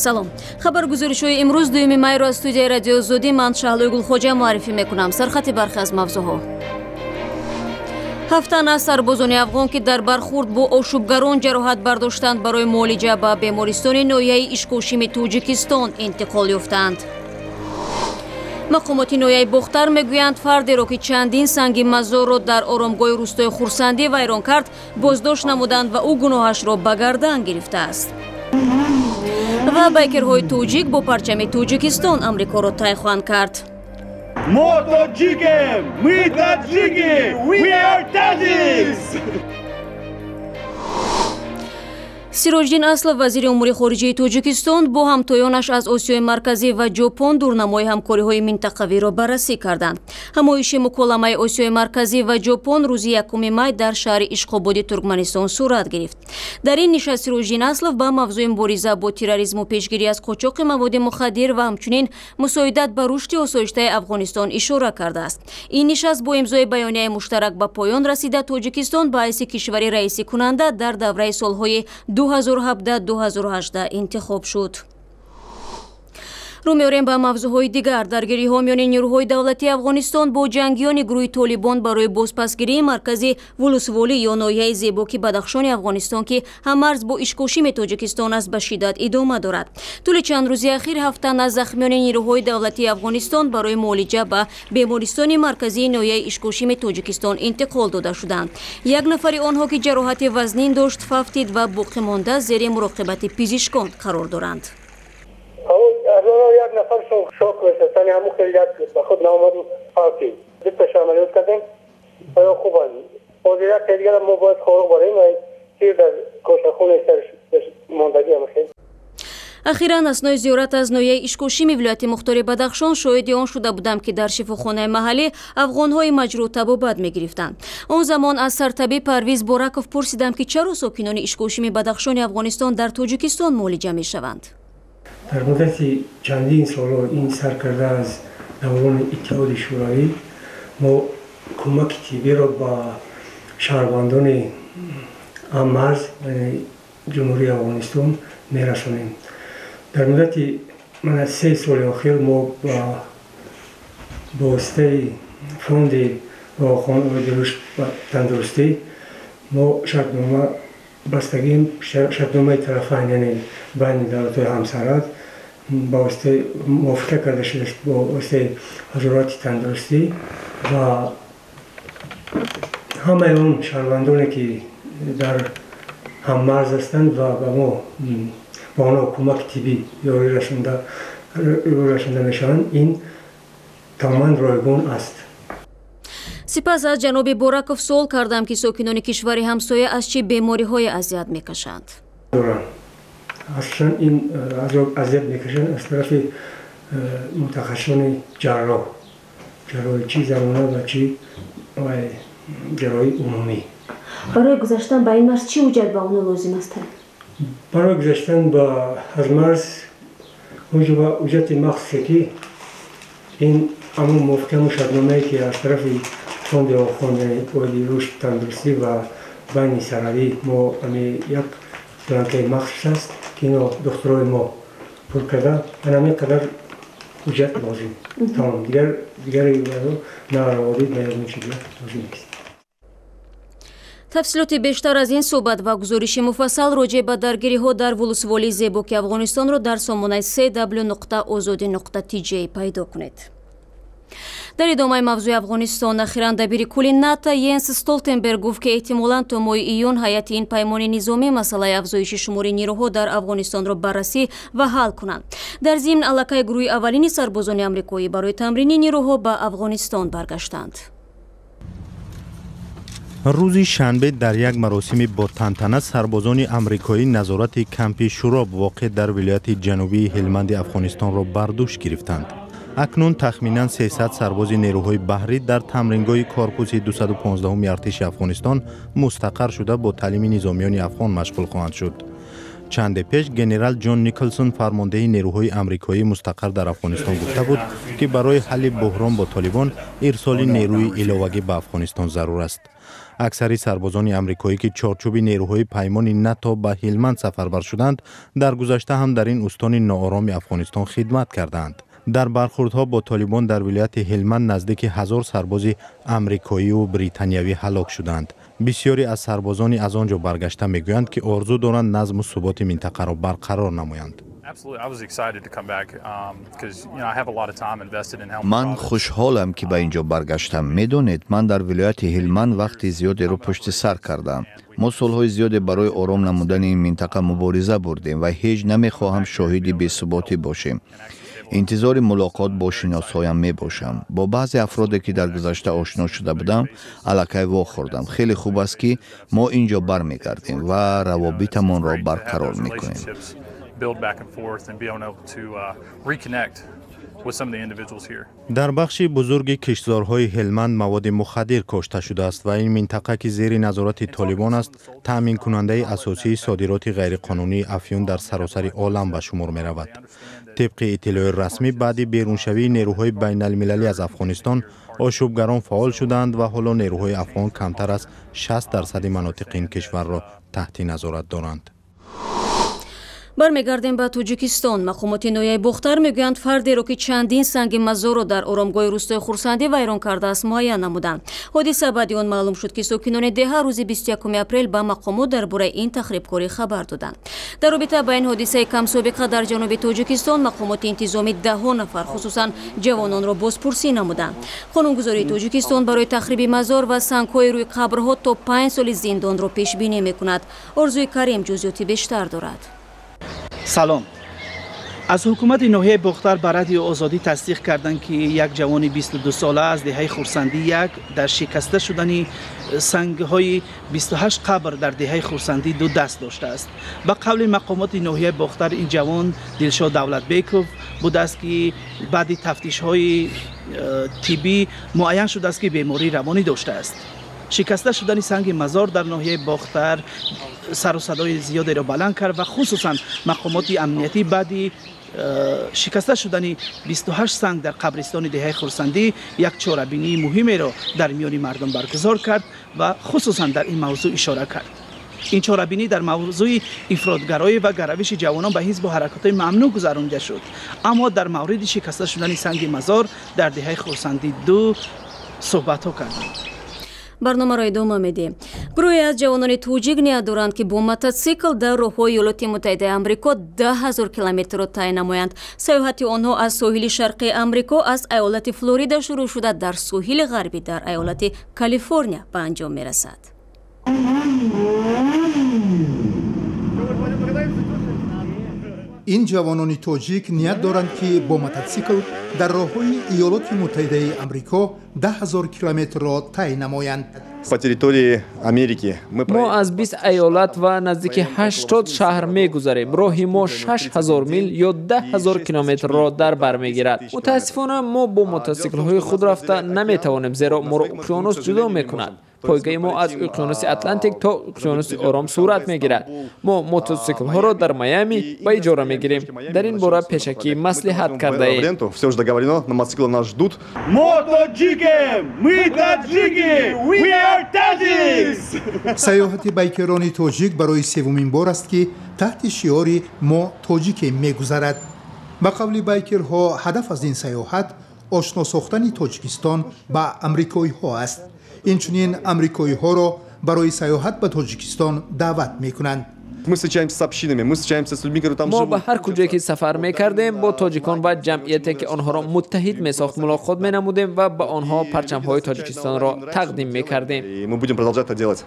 Салом. Хабаргузоришҳои имрӯз 2 майро аз студияи Радиои Озодӣ ман Шаҳлои Гулхоҷа муаррифӣ мекунам. Сархати бархе аз мавзӯъҳо. Ҳафтан аз сарбозони афғон, ки дар бархурд бо ошӯбгарон ҷароҳат бардоштанд, барои муолиҷа ба бемористони ноҳияи Ишкошими Тоҷикистон интиқол ёфтанд. Мақомоти ноҳияи Бохтар мегӯянд, фардеро, ки чандин санги мазорро дар оромгоҳи рӯстои Хурсандӣ вайрон кард, боздошт намуданд ва ӯ гуноҳашро ба гардан гирифтааст. Ва байкерҳои тоҷик бо парчами Тоҷикистон Амрикоро тай хоҳанд кард. Мо тоҷикем! Мы таджики! We are Tajiks! Сироҷиддин Аслов, вазири умури хориҷаи Тоҷикистон, бо ҳамтоёнаш аз Осиёи Марказӣ ва Ҷопон дурнамои ҳамкориҳои минтақавиро баррасӣ карданд. Ҳамоиши муколамаи Осиёи Марказӣ ва Ҷопон рӯзи 1 май дар шаҳри Ишқободи Туркманистон сурат гирифт. Дар ин нишаст Сироҷиддин Аслов ба мавзӯи мубориза бо терроризму пешгирӣ аз қочоқи маводи мухаддир ва ҳамчунин мусоидат ба рушди осоиштаи Афғонистон ишора кардааст. Ин нишаст бо имзои баёнияи муштарак ба поён расида, Тоҷикистон ба ҳайси кишвари раисикунанда дар давраи солҳои 2017-2018 интихоб шуд. Рӯ меорем ба мавзӯъҳои дигар. Даргириҳо миёни нерӯҳои давлатии Афғонистон бо ҷангиёни гурӯҳи Толибон барои бозпасгирии маркази Вулусволӣ ё ноҳияи Зебоки Бадахшони Афғонистон, ки ҳаммарз бо Ишкошими Тоҷикистон аст, ба шиддат идома дорад. Тӯли чанд рӯзи ахир ҳафтан аз захмиёни нерӯҳои давлатии Афғонистон барои муолиҷа ба бемористони марказии ноҳияи Ишкошими Тоҷикистон интиқол дода шуданд. Як нафари онҳо, ки ҷароҳати вазнин дошт, фавтид ва боқимонда зери муроқибати пизишкон қарор доранд. Як нафаршон шок шуд, ҳамун хеле ба худ наомад, фавтид. Дуташа амалиёт кардем, оё хубанд. Ҳозир як дигар мо бояд хоруғ барем ва тир дар кошахонаи сараш мондагӣ ҳам хел. Ахиран аснои зиёрат аз ноҳияи Ишкошими вилояти Мухтори Бадахшон шоҳиди он шуда будам, ки дар шифохонаи маҳаллӣ афғонҳои маҷрӯҳ табобат мегирифтанд. Он замон аз сартабиб Парвиз Бораков пурсидам, ки чаро сокинони Ишкошими Бадахшони Афғонистон дар Тоҷикистон муолиҷа мешаванд. Дар муддати чандин солҳо, ин сар карда аз даврони Иттиҳоди Шӯравӣ, мо кӯмаки тиббиро ба шаҳрвандони ҳаммарз, Ҷумҳурии Афғонистон, мерасонем. Дар муддати 3 соли охир мо ба воситаи фонди Оғохон оиди рушд ва тандурустӣ мо шартнома бастагим, шартномаи тарафайн, яъне байни давлатҳои ҳамсарҳад, ба воситаи мувофиқа карда шудааст бо воситаи Вазорати тандурустӣ ва ҳамаи он шаҳрвандоне, ки дар ҳаммарз ҳастанд ва ба мо ба онҳо кӯмаки тиббӣ ёрӣ расонда мешаванд, ин тамоман ройгон аст. Сипас аз ҷаноби Бораков суол кардам, ки сокинони кишвари ҳамсоя аз чӣ бемориҳое азият мекашанд. Асосан ин азият мекашанд аз тарафи мутахассисони ҷарроҳ, ҷарроҳи чӣ замона ва чӣ ҷарроҳи умумӣ. Барои гузаштан ба ин марз чӣ ҳуҷҷат ба онҳо лозим аст? Барои гузаштан аз марз ҳуҷҷати махсусе, ки ин ҳамун мувофиқи ҳамун шартномае, ки аз тарафи фонди Оғохон, яъне оиди рушд тандурустӣ ва байни сарҳадӣ, мо ами як бланкаи махсус аст, ки ино духтурои мо пур карда, ана ҳамин қадар ҳуҷҷат лозим. Тамом, дигари на раводид, на ягон чиз лозим нест. Тафсилоти бештар аз ин суҳбат ва гузориши муфассал роҷеъ ба даргириҳо дар вулусволии Зебоки Афғонистонро дар сомонаи cw.ozodi.tj пайдо кунед. Дар идомаи мавзӯи Афғонистон, ахиран дабири кулли НАТО Йенс Столтенберг гуфт, ки эҳтимолан то моҳи июн ҳайати ин паймони низомӣ масъалаи афзоиши шумори нерӯҳо дар Афғонистонро баррасӣ ва ҳал кунанд. Дар зимн аллакай гурӯҳи аввалини сарбозони амрикоӣ барои тамрини нерӯҳо ба Афғонистон баргаштанд. Рӯзи шанбе дар як маросими бо тантана сарбозони амрикоӣ назорати кампи Шуроб, воқеъ дар вилояти ҷанубии Ҳелманди Афғонистонро бар дӯш гирифтанд. Акнун тахминан 300 сарбози нерӯҳои баҳрӣ дар тамрингоҳи корпуси 215-уми артиши Афғонистон мустақар шуда, бо таълими низомиёни афғон машғул хоҳанд шуд. Чанде пеш генерал Ҷон Николсон, фармондеҳи нерӯҳои амрикоӣ мустақар дар Афғонистон, гуфта буд, ки барои ҳалли буҳрон бо Толибон ирсоли нерӯи иловагӣ ба Афғонистон зарур аст. Аксари сарбозони амрикоӣ, ки чорчӯби нерӯҳои паймони НАТО ба Ҳилманд сафарбар шуданд, дар гузашта ҳам дар ин устони ноороми Афғонистон хидмат кардаанд. Дар бархурдҳо бо Толибон дар вилояти Ҳилманд наздики 1000 сарбози амрикоиву британиявӣ ҳалок шуданд. Бисёре аз сарбозони аз он ҷо баргашта мегӯянд, ки орзу доранд назму суботи минтақаро барқарор намоянд. Ман хушҳолам, ки ба ин ҷо баргаштам. Медонед, ман дар вилояти Ҳилманд вақти зиёдеро пушти сар кардам. Мо солҳои зиёде барои ором намудани ин минтақа мубориза бурдем ва ҳеҷ намехоҳам шоҳиди бесуботӣ бошем. Интизори мулоқот бо шиносҳоям мебошам. Бо баъзе афроде, ки дар гузашта ошно шуда будам, аллакай вохӯрдам. Хеле хуб аст, ки мо ин ҷо бармегардем ва равобитамонро барқарор мекунем. Дар бахши бузурги киштзорҳои Ҳелманд маводи мухаддир кошта шудааст ва ин минтақа, ки зери назорати Толибон аст, таъминкунандаи асосии содироти ғайриқонунии афюн дар саросари олам ба шумор меравад. Тибқи иттилои расмӣ, баъди беруншавии нерӯҳои байналмилалӣ аз Афғонистон ошӯбгарон фаъол шуданд ва ҳоло нерӯҳои афғон камтар аз 60% манотиқи ин кишварро таҳти назорат доранд. Бармегардем ба Тоҷикистон. Мақомоти ноҳияи Бохтар мегӯянд, фардеро, ки чандин санги мазорро дар оромгоҳи рӯстои Хурсандӣ вайрон кардааст, муайян намуданд. Ҳодиса баъди он маълум шуд, ки сокинони деҳа рӯзи 21 апрел ба мақомот дар бораи ин тахрибкорӣ хабар доданд. Дар робита ба ин ҳодисаи камсобиқа дар ҷануби Тоҷикистон мақомоти интизомӣ даҳҳо нафар, хусусан ҷавононро бозпурсӣ намуданд. Қонунгузории Тоҷикистон барои тахриби мазор ва сангҳои рӯи қабрҳо то 5 соли зиндонро пешбинӣ мекунад. Орзуи Карим ҷузъиёти бештар дорад. Салом. Аз ҳукумати ноҳияи Бохтар ба Радио Озодӣ тасдиқ карданд, ки як ҷавони 22сола аз деҳаи Хурсандӣ як дар шикаста шудани сангҳои 28 қабр дар деҳаи Хурсандӣ ду даст доштааст. Ба қавли мақомоти ноҳияи Бохтар, ин ҷавон Дилшод Давлатбеков будааст, ки баъди тафтишҳои тиббӣ муайян шудааст, ки бемории равонӣ доштааст. Шикаста шудани санги мазор дар ноҳияи Бохтар сару садои зиёдеро баланд кард ва хусусан мақомоти амниятӣ баъди шикаста шудани 28 санг дар қабристони деҳаи Хурсандӣ як чорабинии муҳимеро дар миёни мардум баргузор кард ва хусусан дар ин мавзӯъ ишора кард. Ин чорабинӣ дар мавзӯи ифротгароӣ ва гаравиши ҷавонон ба ҳизбу ҳаракатҳои мамнӯъ гузаронида шуд, аммо дар мавриди шикаста шудани санги мазор дар деҳаи Хурсандӣ ду суҳбатҳо карданд. Барномаро идома медиҳем. Гурӯҳе аз ҷавонони тоҷик ният доранд, ки бо мототсикл дар роҳҳои Иёлоти Муттаҳидаи Амрико 10 000 километрро тай намоянд. Саёҳати онҳо аз соҳили шарқии Амрико, аз айолати Флорида шурӯъ шуда, дар соҳили ғарбӣ, дар айолати Калифорния ба анҷом мерасад. Ин ҷавонони тоҷик ният доранд, ки бо мототсикл дар роҳҳои Иёлоти Муттаҳидаи Амрико 10 000 километрро тай намоянд. По территории Америки. Мо аз 20 айолат ва наздики 80 шаҳр мегузарем. Роҳи мо 6000 мил ё 10 000 километрро дар бар мегирад. Мутаассифона, мо бо мотосиклҳои худ рафта наметавонем, зеро моро уқёнус ҷудо мекунад. Пойгаи мо аз уқёнуси Атлантик то уқёнуси Ором сурат мегирад. Мо мотосиклҳоро дар Майами ба иҷора мегирем. Дар ин бора пешакӣ маслиҳат кардаем. Все уже договорено, на мотоциклы нас ждут. Мо тоҷикем! Мы таджики! We are Tajiks! Саёҳати байкерони тоҷик барои севумин бор аст, ки таҳти шиори «Мо тоҷикем» мегузарад. Ба қавли байкерҳо, ҳадаф аз ин саёҳат ошно сохтани Тоҷикистон ба амрикоиҳо аст. Инчунин амрикоиҳоро барои саёҳат ба Тоҷикистон даъват мекунанд. Мы встречаемся с общинами, мы встречаемся с людьми, которые там Мо живут. ба ҳар куҷое ки сафар мекардем, бо тоҷикон ва ҷамъияте, ки онҳоро муттаҳид месохт, мулоқот менамудем ва ба онҳо парчамҳои Тоҷикистонро тақдим мекардем. И мы будем продолжать это делать.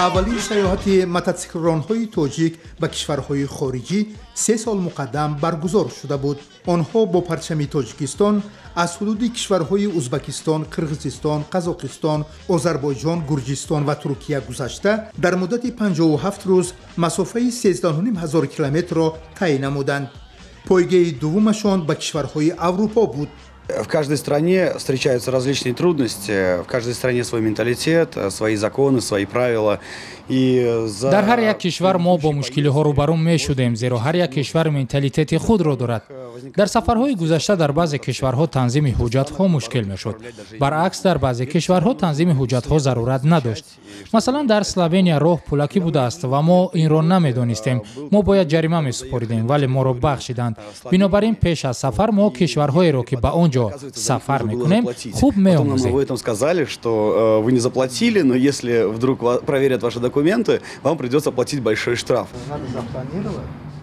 Аввалин саёҳати мототсиклронҳои тоҷик ба кишварҳои хориҷӣ 3 сол муқаддам баргузор шуда буд. Онҳо бо парчами Тоҷикистон аз ҳудуди кишварҳои Узбакистон, Қирғизистон, Қазоқистон, Озарбойҷон, Гурҷистон ва Туркия гузашта, дар муддати 57 рӯз масофаи 13 ҳазор километрро тай намуданд. Пойгаи дуввумашон ба кишварҳои Аврупо буд. В каждой стране встречаются различные трудности, в каждой стране свой менталитет, свои законы, свои правила. Дар ҳар як кишвар мо бо мушкилиҳо рӯбарӯ мешудем, зеро ҳар як кишвар менталитети худро дорад. Дар сафарҳои гузашта дар баъзе кишварҳо танзими ҳуҷҷатҳо мушкил мешуд. Баръакс, дар баъзе кишварҳо танзими ҳуҷҷатҳо зарурат надошт. Масалан, дар Словения роҳ пулакӣ будааст ва мо инро намедонистем. Мо бояд ҷарима месупоридем, вале моро бахшиданд. Бинобар ин, пеш аз сафар мо кишварҳоеро, ки ба он ҷо сафар мекунем, хуб меомӯзем. Сказали, что вы не заплатили, но если вдруг проверят ваши документы, вам придется платить большой штраф.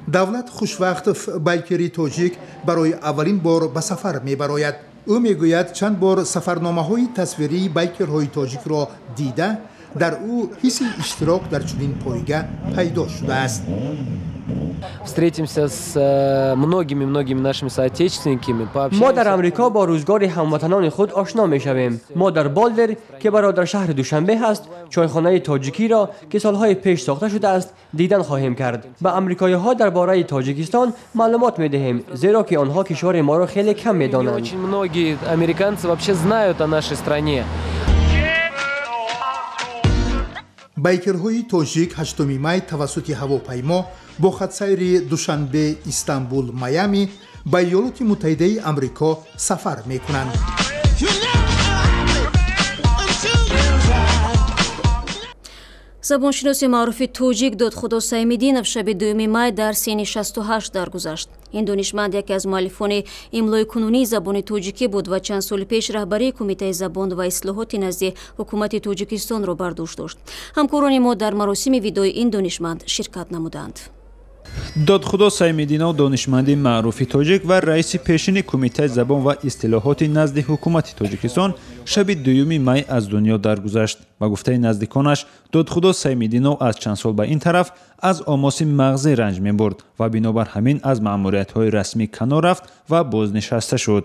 Давлат Хушвақтов, байкери тоҷик, барои аввалин бор ба сафар мебарояд. Ӯ мегӯяд, чанд бор сафарномаҳои тасвирии байкерҳои тоҷикро дида, дар ӯ ҳисси иштирок дар чунин пойга пайдо шудааст. Встретимся с многими-многими нашими соотечественниками. Мо дар Амрико бо рӯзгори ҳамватанони худ ошно мешавем. Мо дар Болдер, ки бародар шаҳри Душанбе ҳаст, чойхонаи тоҷикиро, ки солҳои пеш сохта шудааст, дидан хоҳем кард. Ба амрикоиҳо дар бораи Тоҷикистон маълумот медиҳем, зеро ки онҳо кишвари моро хеле кам медонанд. Очень многие американцы вообще знают о нашей стране. Байкерҳои тоҷик 8 май тавассути ҳавопаймо бо хатсайри Душанбе, Истанбул, Майами ба Иёлоти Муттаҳидаи Амрико сафар мекунанд. Забоншиноси маъруфи тоҷик Додхудо Саймидинов шаби 2 май дар синни 68 даргузашт. Ин донишманд яке аз муаллифони имлои кунунии забони тоҷикӣ буд ва чанд соли пеш раҳбарии Кумитаи забон ва ислоҳоти назди ҳукумати Тоҷикистонро бар дӯш дошт. Ҳамкорони мо дар маросими видои ин донишманд ширкат намуданд. Додхудо Саймидинов, донишманди маъруфи тоҷик ва раиси пешини Кумитаи забон ва истилоҳоти назди ҳукумати Тоҷикистон, шаби 2 май аз дунё даргузашт. Ба гуфтаи наздиконаш, Додхудо Саймидинов аз чанд сол ба ин тараф аз омоси мағзӣ ранҷ мебурд ва бинобар ҳамин аз маъмуриятҳои расмӣ канор рафт ва бознишаста шуд.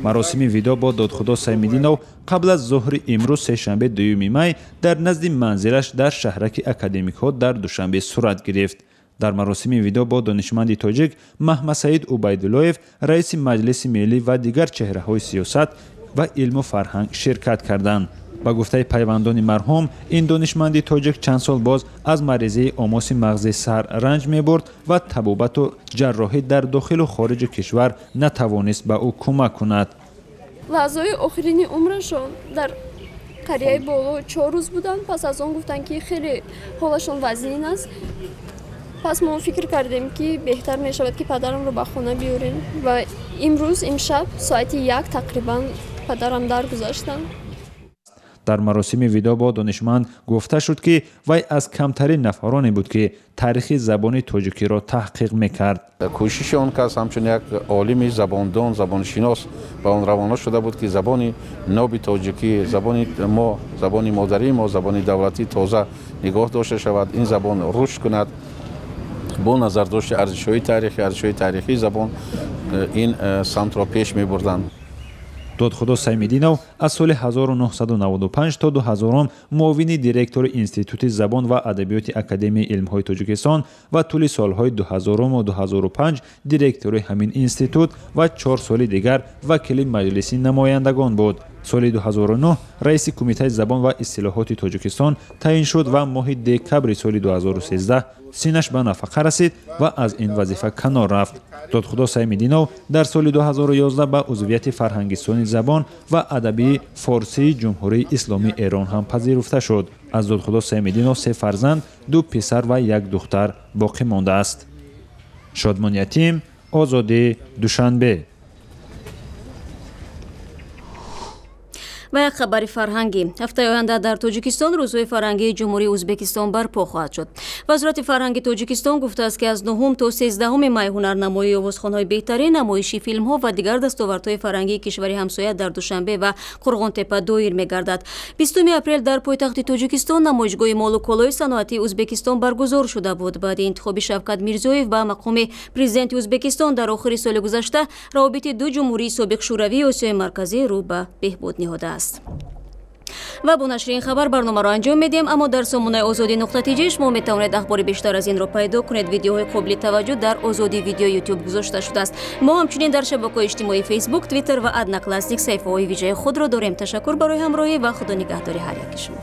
Маросими видо бо Додхудо Саймидинов қабл аз зуҳри имрӯз, сешанбе 2 май, дар назди манзилаш дар шаҳраки Академикҳо дар Душанбе сурат гирифт. Дар маросими видо бо донишманди тоҷик Маҳмадсаид Убайдуллоев, раиси Маҷлиси миллӣ, ва дигар чеҳраҳои сиёсат ва илму фарҳанг ширкат карданд. Ба гуфтаи пайвандони марҳум, ин донишманди тоҷик чанд сол боз аз маризии омоси мағзи сар ранҷ мебурд ва табобату ҷарроҳӣ дар дохилу хориҷи кишвар натавонист ба ӯ кӯмак кунад. Лаҳзаҳои охирини умрашон дар қарияи боло 4 рӯз буданд. Пас аз он гуфтанд, ки хеле ҳолашон вазнин аст. Пас мо фикр кардем, ки беҳтар мешавад, ки падарамро ба хона биёрем, ва имрӯз, имшаб, соати 1 тақрибан падарам даргузаштанд. Дар маросими видо бо донишманд гуфта шуд, ки вай аз камтарин нафароне буд, ки таърихи забони тоҷикиро таҳқиқ мекард. Кӯшиши он кас ҳамчун як олими забондон, забоншинос ба он равона шуда буд, ки забони ноби тоҷикӣ, забони мо, забони модарии мо, забони давлатӣ тоза нигоҳ дошта шавад, ин забон рушд кунад бо назардошти арзишҳои таърихӣ, арзишҳои таърихии забон, ин самтро пеш мебурданд. Додхудо Саймидинов аз соли 1995 то 2000 муовини директори Институти забон ва адабиёти Академияи илмҳои Тоҷикистон ва тӯли солҳои 2000 2005 директори ҳамин институт ва 4 соли дигар вакили Маҷлиси намояндагон буд. Соли 2009 раиси Кумитаи забон ва истилоҳоти Тоҷикистон таъин шуд ва моҳи декабри соли 2013 синнаш ба нафақа расид ва аз ин вазифа канор рафт. Додхудо Саймидинов дар соли 2011 ба узвияти Фарҳангистони забон ва адабии форсии Ҷумҳурии Исломии Эрон ҳам пазируфта шуд. Аз Додхудо Саймидинов се фарзанд, ду писар ва як духтар боқӣ мондааст. Шодмон Ятим, Озодӣ, Душанбе. Ва як хабари фарҳангӣ. Ҳафтаи оянда дар Тоҷикистон рӯзҳои фарҳангии Ҷумҳурии Ӯзбекистон барпо хоҳад шуд. Вазорати фарҳанги Тоҷикистон гуфтааст, ки аз 9 то 13 май ҳунарнамоии овозхонҳои беҳтарин, намоиши филмҳо ва дигар дастовардҳои фарҳангии кишвари ҳамсоя дар Душанбе ва Қурғонтепа доир мегардад. 20 апрел дар пойтахти Тоҷикистон намоишгоҳи молу колои саноатии Ӯзбекистон баргузор шуда буд. Баъди интихоби Шавкат Мирзиёев ба мақоми президенти Ӯзбекистон дар охири соли гузашта, равобити ду ҷумҳурии собиқ Шӯравии Осиёи Марказӣ рӯ ба беҳбуд ниҳодааст. Ва бо нашри ин хабар барномаро анҷом медиҳем, аммо дар сомонаи Озодӣ нуқта тиҷи шумо метавонед ахбори бештар аз инро пайдо кунед. Видеоҳои қобили таваҷҷӯҳ дар Озодӣ видео Ютуб гузошта шудааст. Мо ҳамчунин дар шабакаҳои иҷтимоии Фейсбук, Твиттер ва Одноклассник саҳифаҳои вижаи худро дорем. Ташаккур барои ҳамроҳӣ ва худо нигаҳдори ҳар яки шумо.